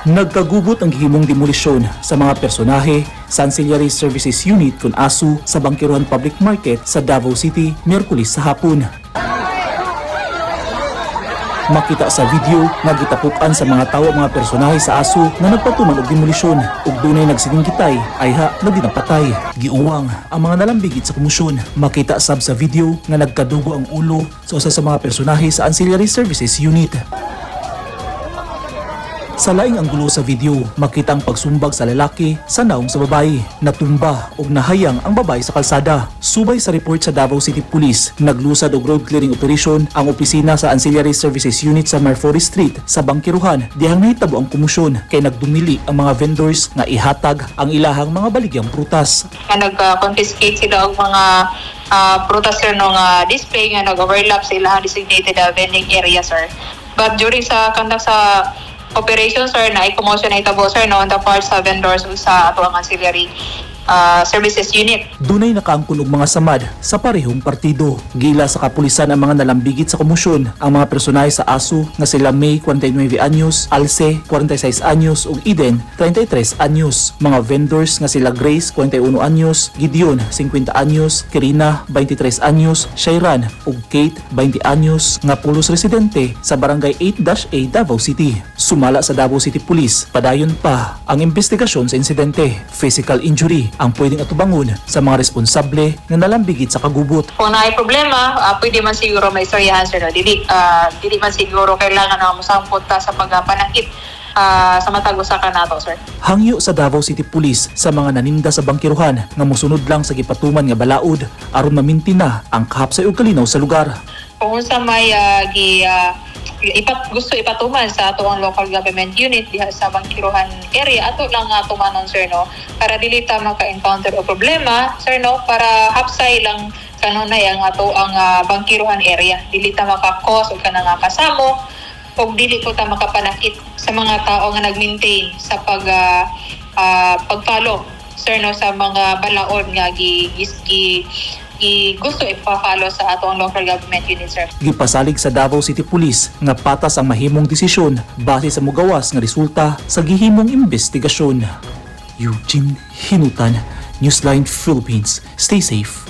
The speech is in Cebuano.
Nagkagubot ang gihimong demolisyon sa mga personahe sa Ancillary Services Unit kon ASU sa Bangkerohan Public Market sa Davao City, Miyerkules sa hapon. Makita sa video nga gitapukan sa mga tawo ang mga personahe sa ASU nga nagpatuman og demolisyon ug dunay nagsiningkitay ayha nga dinapatay. Giuwang ang mga nalambigit sa komosyon. Makita sab sa video nga nagkadugo ang ulo sa usa sa mga personahe sa Ancillary Services Unit. Sa laing anggulo sa video, makita ang pagsumbag sa lalaki sa naong sa babae. Natumba ug nahayang ang babae sa kalsada. Subay sa report sa Davao City Police, naglusad og road clearing operation ang opisina sa Ancillary Services Unit sa Marfori Street sa Bangkerohan dihang nahitabo ang komosyon kay nagdumili ang mga vendors nga ihatag ang ilahang mga baligyang prutas. Nga nag-confiscate sila og mga prutas, sir, no, nga display nga nag-overlap sa ilahang designated vending area, sir. But during sa conduct sa operation, sir, na commotion na itabo, sir, no, on the part sa vendors ug sa ato ang ancillary services unit. Dunay nakaangkon og mga samad sa parehong partido. Gila sa kapulisan ang mga nalambigit sa komosyon, ang mga personahe sa ASU nga sila May, 49 anyos, Alce, 46 anyos ug Eden, 33 anyos. Mga vendors nga sila Grace, 41 anyos, Gideon, 50 anyos, Kirina, 23 anyos, Shairan ug Kate, 20 anyos nga pulos residente sa Barangay 8-A, Davao City. Sumala sa Davao City Police, padayon pa ang investigasyon sa insidente. Physical injury ang pwedeng atubangon sa mga responsable nga nalambigit sa kagubot. Kung naay problema, pwede man siguro may istoryahan, sir, no? Dili man siguro kailangan na mosangpot ta sa pagpanakit sa matag usa ka nato, sir. Hangyo sa Davao City Police sa mga naninda sa bangkiruhan nga mosunod lang sa gipatuman nga balaod aron mamintina ang kahapsay ug kalinaw sa lugar. Kung unsa may gi ipat gusto ipatuman sa ato ang local government unit diha sa Bangkiruhan area, ato lang nga tumanon, sir, no, para dili ta maka-encounter og problema, sir, no, para hapsay lang kanunay ang ato ang Bangkiruhan area, dili ta maka-cause og kanang nga kasamo ug dili ko ta makapanakit sa mga tao nga nag-maintain sa pag-follow, sir, no, sa mga balaod nga gi, gi, gi, gi gusto ipa-follow sa ato ang local government unit, sir. Gipasalig sa Davao City Police nga patas ang mahimong desisyon base sa mugawas nga resulta sa gihimong investigasyon. Eugene Hinutan, Newsline Philippines. Stay safe.